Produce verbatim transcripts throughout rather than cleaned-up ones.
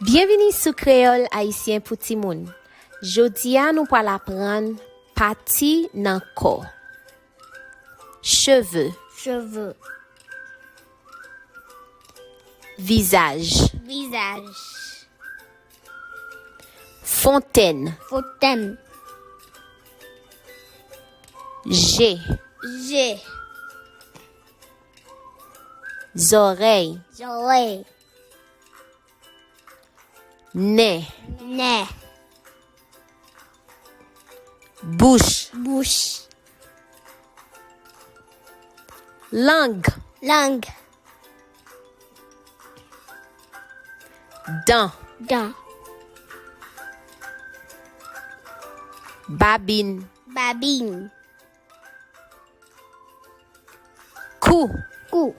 Byenvini sou Kreyòl Ayisyen pou Timoun. Jodi a, nou pral aprann pati nan kò. Cheve, Cheve. Vizaj, Vizaj. Fontèn, Fontèn. Je, Je. Zòrèy, Zòrèy. Nen, Nen. Bouch, Bouch. Lang, Lang. Dan, Dan. Babin, Babin. Kou, Kou.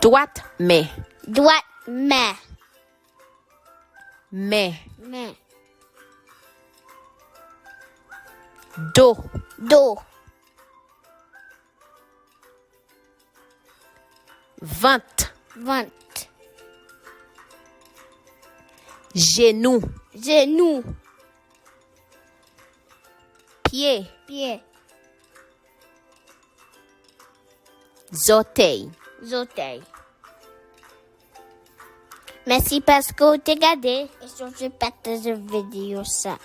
Dwat men, Dwat men. Men, Men. Do, Do. Vant, Vant. Jenou, Jenou. Pye, Pye. Zòtèy. Zòtèy. Mèsi paske w te gade. E sonje pataje videyo sa.